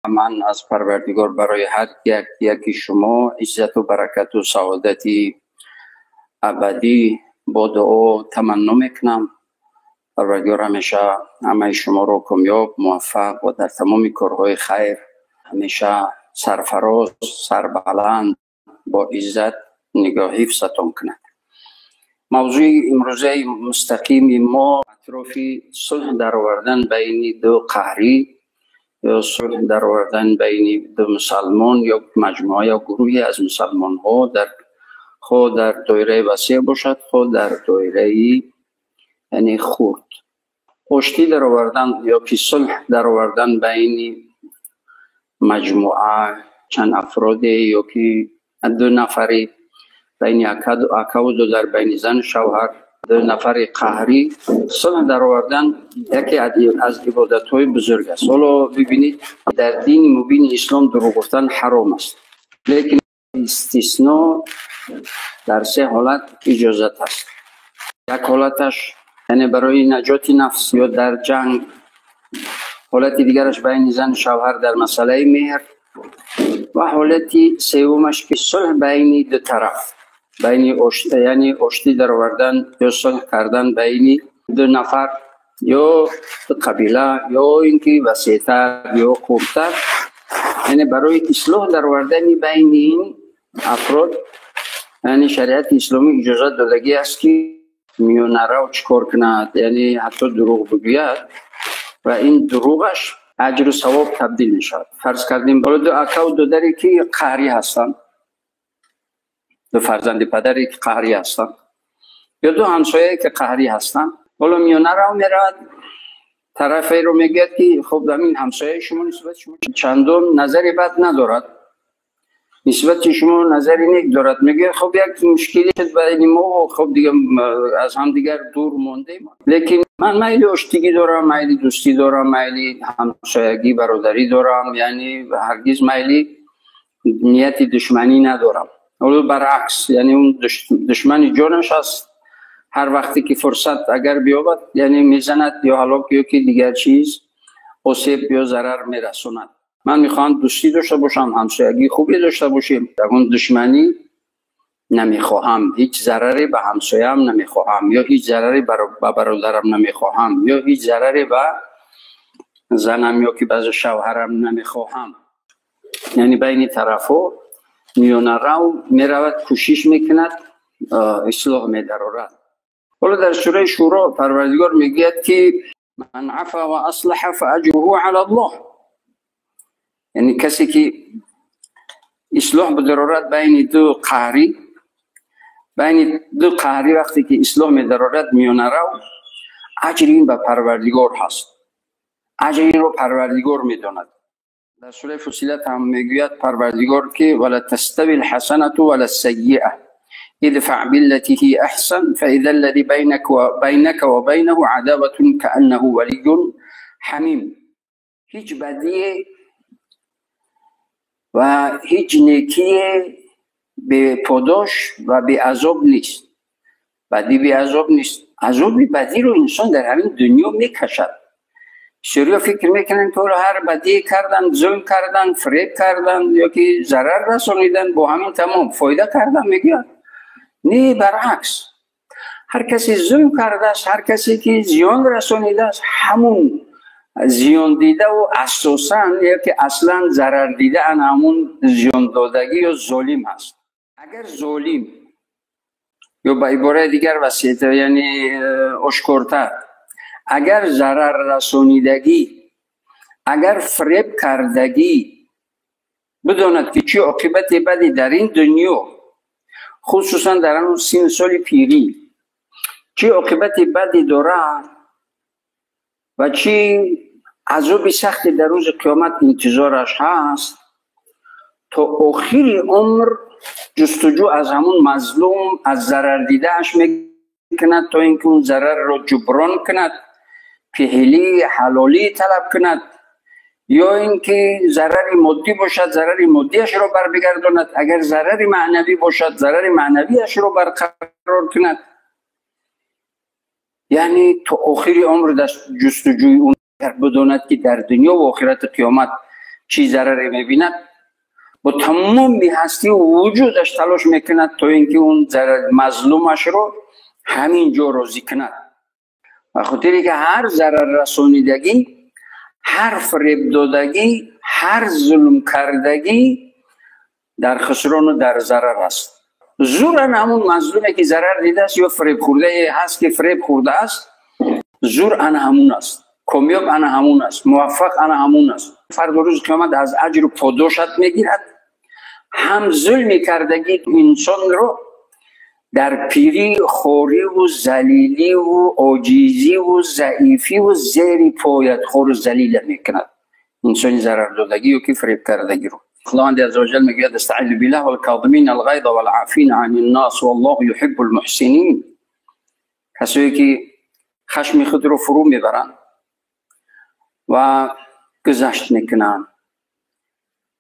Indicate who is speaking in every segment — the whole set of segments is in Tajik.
Speaker 1: Ман аз Парвардигор барои ҳар як яки шумо иззату баракату саодати абадӣ бо дуо таманно мекунам. Парвардигор ҳамеша ҳамаи шуморо комёб, муваффақ ва дар тамоми корҳои хайр ҳамеша сарфароз, сарбаланд, бо иззат нигоҳ ҳифзатон кунад. Мавзӯи имрӯзаи мустақими мо атрофи сулҳ даровардан байни ду қаҳрӣ ё сулҳ даровардан байни ду мусалмон ё маҷмӯа ё гурӯҳе аз мусалмонҳо, дар хоҳ дар доираи васеъ бошад, хоҳ дар доираи яъне хурд. Оштӣ даровардан ё ки сулҳ даровардан байни маҷмӯа, чанд афроде ё ки ду нафаре, байни акаву додар, байни зану шавҳар, ду нафари қаҳрӣ сулҳ даровардан яке аз ибодатҳои бузург аст. Ҳоло бибинед, дар дини мубини ислом дурӯғ гуфтан ҳаром аст, лекин истисно дар се ҳолат иҷозат аст. Як ҳолаташ яъне барои наҷоти нафс ё дар ҷанг, ҳолати дигараш байни зану шавҳар дар масъалаи меҳр, ва ҳолати севумаш ки сулҳ байни ду тараф, байни яъне оштӣ даровардан ё сулҳ кардан байни ду нафар ё ду қабила ё ин ки васеътар ё хурдтар, яъне барои ислоҳ даровардани байни ин афрод, яъне шариати исломӣ иҷозат додагӣ аст, ки миёнарав чӣ кор кунад, яъне ҳатто дурӯғ бигӯяд ва ин дурӯғаш аҷру савоб табдил мешавад. Фарз кардем, ҳоло ду акаву додаре ки қаҳрӣ ҳастанд, ду фарзанди падаре ки қаҳрӣ ҳастанд ё ду ҳамсояе ки қаҳрӣ ҳастанд, ҳоло миёнарав меравад, тараферо мегӯяд, ки хуб, ҳамин ҳамсояи шумо нисбати шумо чандон назари бад надорад, нисбати шумо назари нек дорад. Мегӯяд, хуб, як мушкиле шуд байни мо, хуб, дига аз ҳамдигар дур мондем, лекин ман майли оштигӣ дорам, майли дӯстӣ дорам, майли ҳамсоягӣ, бародарӣ дорам, яъне ҳаргиз майли нияти душманӣ надорам. Ҳоло баръакс, яъне он душмани ҷонаш аст, ҳар вақте ки фурсат агар биёбад, яъне мезанад ё ҳалок ё ки дигар чиз осеб ё зарар мерасонад. Ман мехоҳам дӯстӣ дошта бошам, ҳамсоягии хубе дошта бошем, ягон душманӣ намехоҳам, ҳеҷ зараре ба ҳамсояам намехоҳам ё ҳеҷ зараре ба бародарам намехоҳам ё ҳеҷ зараре ба занам ё ки ба шавҳарам намехоҳам. Яъне байни тарафҳо миёнарав меравад, кӯшиш мекунад, ислоҳ медарорад. Ҳоло дар сураи Шӯро Парвардигор мегӯяд, ки ман афа ва аслаҳа фаажруҳу ала Аллоҳ, яъне касе ки ислоҳ бидарорад байни ду қаҳрӣ, байни ду қаҳрӣ вақте ки ислоҳ медарорад миёнарав, аҷри ин ба Парвардигор ҳаст, аҷри инро Парвардигор медонад. Дар сураи Фусилат ҳам мегӯяд Парвардигор, ки вала тастави лҳасанату вала ссайиа идфаъ биллати ҳия аҳсан фаиза аллази байнака ва байнаҳу адаватун кааннаҳу валийюн ҳамим. Ҳеҷ бадие ва ҳеҷ некие беподош ва беазоб нест, бадӣ беазоб нест. Азоби бадиро инсон дар ҳамин дунё мекашад. Бисёриҳо фикр мекунанд, ки ҳоло ҳар бадие кардан, зулм кардан, фиреб кардан ё ки зарар расонидан, бо ҳамин тамом фоида кардан мегӯяд. Не, баръакс, ҳар касе зулм кардааст, ҳар касе ки зиён расонидааст, ҳамун зиёндидаву асосан ё ки аслан зарардида ан ҳамун зиёндодагӣ ё золим аст. Агар золим ё ба ибораи дигар васеътар, яъне ошкортар, агар зараррасонидагӣ, агар фиреб кардагӣ бидонад, ки чӣ оқибати бади дар ин дунё, хусусан дар ҳамун синну соли пирӣ, чӣ оқибати бади дорад ва чӣ азоби сахте дар рӯзи қиёмат интизораш ҳаст, то охири умр ҷустуҷӯ аз ҳамун мазлум, аз зарардидааш мекунад, то ин ки он зарарро ҷуброн кунад, пиҳилӣ ҳалолӣ талаб кунад, ё ин ки зарари моддӣ бошад, зарари моддиашро барбигардонад, агар зарари маънавӣ бошад, зарари маънавиашро барқарор кунад. Яъне то охири умр дар ҷустуҷӯи он, агар бидонад, ки дар дунё ва охирату қиёмат чӣ зараре мебинад, бо тамоми ҳастӣ вуҷудаш талош мекунад то инки он зарар мазлумашро ҳамин ҷо розӣ кунад. Ба хотире ки ҳар зарар расонидагӣ, ҳар фиреб додагӣ, ҳар зулм кардагӣ дар хусрону дар зарар аст. Зуран ҳамун мазлуме ки зарар дидааст ё фиреб хӯрдае ҳаст ки фиреб хӯрдааст, зур ана ҳамун аст, комёб ана ҳамун аст, муваффақ ана ҳамун аст. Фардо рӯзи қиёмат аз аҷру подошат мегирад. Ҳам зулми кардагӣ инсонро дар пирӣ, хориву залиливу оҷизиву заифиву зери поят хору залила мекунад инсони зарардодагӣ ё ки фиреб кардагиро. Худованди азза ва ҷал мегӯяд: استعیذ بالله والکاظمین الغیظ والعافین عن الناس والله يحب المحسنین. کسایی که خشم خود رو فرو میبرند و گذشت میکنند،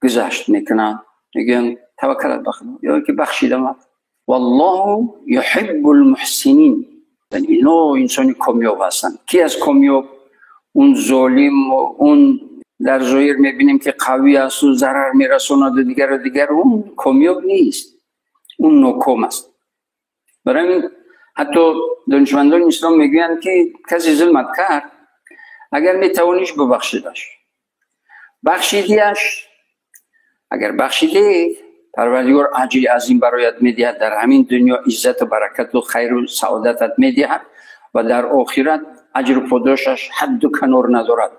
Speaker 1: گذشت میکنند، میگن توکلت به خدا یا که بخشیدم. والله يحب المحسنین. یعنی اینا انسانی کامیاب هستند. کی از کامیاب؟ اون ظالم و اون در ظاهر میبینیم که قوی است و ضرر میرساند و دیگر و دیگر، اون کامیاب نیست، اون ناکام است. برای این حتی دانشمندان اسلام میگویند که کسی ظلمت کرد، اگر میتوانیش ببخشیدش، بخشیدیش، اگر بخشیدی پروردگار اجر عظیم برایت میدهد، در همین دنیا عزت و برکت و خیر و سعادتت میدهد و در آخرت اجر و پاداشش حد و کنار ندارد.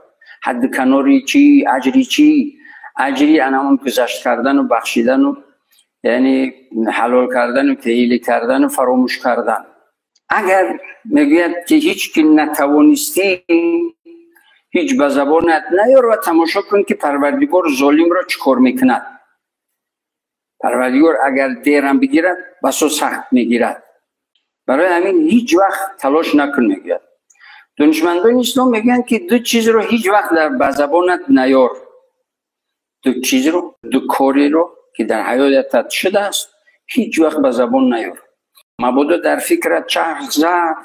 Speaker 1: حد کناری چی؟ اجری چی؟ اجری انمون گذشت کردن و بخشیدن و یعنی حلال کردن و تحیل کردن و فراموش کردن. اگر میگوید که هیچ که نتوانستی، هیچ به زبانت نیار و تماشا کن که پروردگار ظالم را چیکار میکند. پروردگار اگر دیرم بگیرد بسا سخت میگیرد. برای همین هیچ وقت تلاش نکن. میگوید دانشمندان اسلام میگن که دو چیز رو هیچ وقت در به زبانت نیار، دو چیز رو، دو کاری رو که در حیاتت شده است هیچ وقت به زبان نیار. مبادا در فکرت چرخ زد،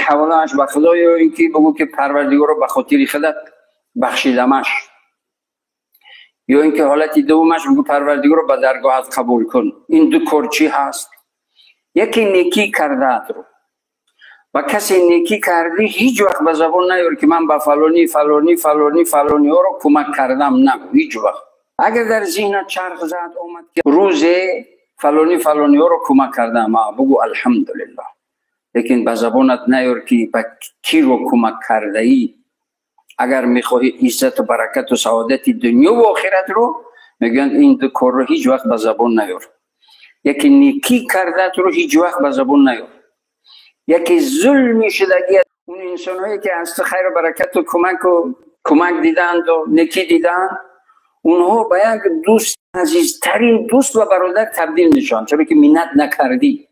Speaker 1: حواله‌اش به خدا، یا اینکه بگو که پروردگار رو به خاطر خودت بخشیدمش، یا اینکه حالت دومش بگو پروردگار رو به درگاهت قبول کن. این دو کار چی هست؟ یکی نیکی کرده رو و کسی نیکی کردی هیچ وقت به زبان نیار که من به فلانی فلانی فلانی فلانی ها رو کمک کردم، نه، هیچ وقت. اگر در ذهنت چرخ زد اومد که روز فلانی فلانی ها رو کمک کردم، بگو الحمدلله، لیکن به زبانت نیار که به کی رو کمک کرده ای. اگر میخواهی عزت و برکت و سعادت دنیا و آخرت رو، میگن این دو کار رو هیچ وقت به زبان نیار. یکی نیکی کرده رو هیچ وقت به زبان نیار، یکی ظلمی شدگی اون انسان‌هایی که از خیر و برکت و کمک دیدند و نیکی دیدند، اونها به یک دوست، عزیزترین دوست و برادر تبدیل میشن، چرا که منت نکردی.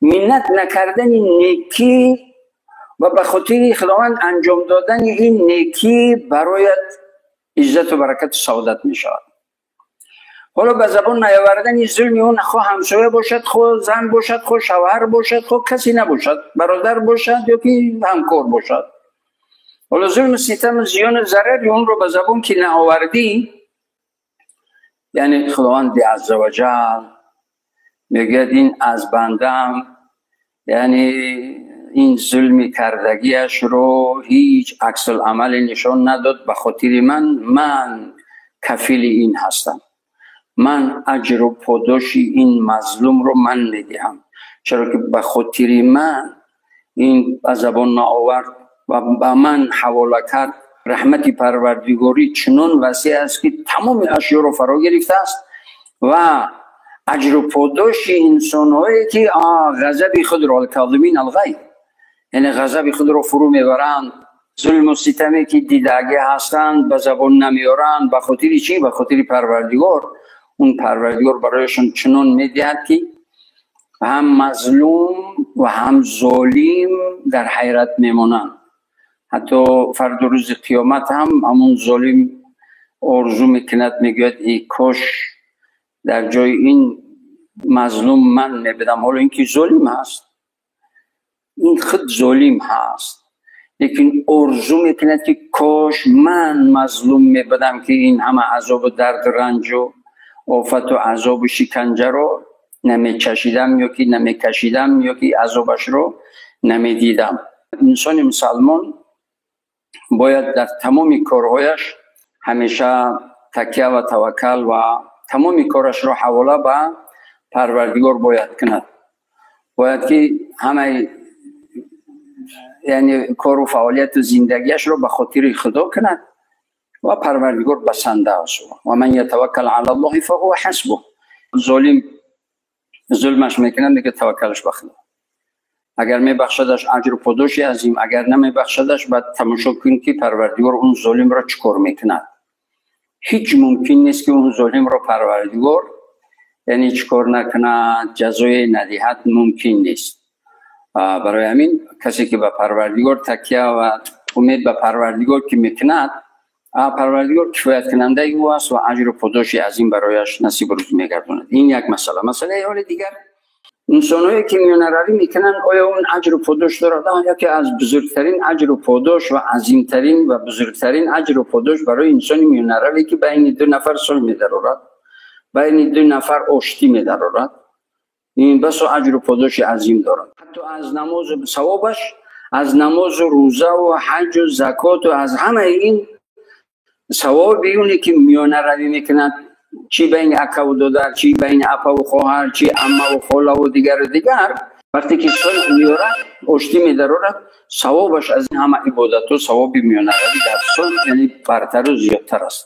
Speaker 1: منت نکردن نیکی و به خاطر خداوند انجام دادن این نیکی برایت عزت و برکت و سعادت میشود. حالا به زبان نیاوردن ظلم اون، خواه همسایه باشد، خواه زن باشد، خواه شوهر باشد، خواه کسی نباشد، برادر باشد یا که همکار باشد. حالا ظلم، ستم، زیان و ضرر اون رو به زبان که نآوردی، یعنی خداوند عزوجل میگه این از بندم، یعنی این ظلم کردگیش رو هیچ عکس العمل نشان نداد، به خاطر من کفیل این هستم، من اجر و پاداش این مظلوم رو من میدهم، چرا که به خاطر من این از زبان نآورد و به من حواله کرد. رحمت پروردگاری چنان وسیع است که تمام اشیا رو فرا گرفته است و اجر و پاداش انسان‌هایی که غضب خود را، الکاظمین الغیظ، یعنی غضب خود را فرو میبرند، ظلم و ستمی که دیدگی هستند به زبان نمیارند، به خاطر چی؟ به خاطر پروردگار. اون پروردگار برایشون چنان میدهد که هم مظلوم و هم ظالم در حیرت میمانند. حتی فرد روز قیامت هم همون ظالم آرزو میکند، میگوید ای کاش در جای این مظلوم من میبودم. حالا اینکه ظالم هست، این خود ظالم هست، лекин орзу мекунад, ки кош ман мазлум мебудам, ки ин ҳама азобу дарду ранҷу офату азобу шиканҷаро намечашидам ё ки намекашидам ё ки азобашро намедидам. Инсони мусалмон бояд дар тамоми корҳояш ҳамеша такя ва таваккал ва тамоми корашро ҳавола ба Парвардигор бояд кунад. Бояд ки ҳамаи, яъне, кору фаъолияту зиндагиашро ба хотири Худо кунад ва Парвардигор басанда аст. Ва ман ятаваккал ала Аллоҳи фаҳува ҳасбуҳ. Золим зулмаш мекунад, мегӯяд таваккалаш ба Худо. Агар мебахшадаш, аҷру подоши азим, агар намебахшадаш, баъд тамошо кун, ки Парвардигор он золимро чӣ кор мекунад. Ҳеҷ мумкин нест, ки он золимро Парвардигор, яъне, чӣ кор накунад, ҷазое надиҳад, мумкин нест. Барои ҳамин касе ки ба Парвардигор такя ва умед ба Парвардигор ки мекунад, Парвардигор кифояткунандаи ӯ аст ва аҷру подоши азим барояш насибу рӯз мегардонад. Ин як масъала. Масъалаи ҳоли дигар, инсонҳое ки миёнаравӣ мекунанд, оё он аҷру подош дорад? Яке аз бузургтарин аҷру подош ва азимтарин ва бузургтарин аҷру подош барои инсони миёнараве, ки байни ду нафар сулҳ медарорад, байни ду нафар оштӣ медарорад, ин басо аҷру подоши азим дорад. Ҳатто аз намозу савобаш аз намозу рӯзаву ҳаҷу закоту аз ҳамаи ин савоби оне ки миёнаравӣ мекунад, чӣ байни акаву додар, чӣ байни апаву хоҳар, чӣ аммаву холаву дигару дигар, вақте ки сулҳ меорад, оштӣ медарорад, савобаш аз ин ҳама ибодатҳо, савоби миёнаравӣ дар сулҳ, яъне, бартару зиёдтар аст.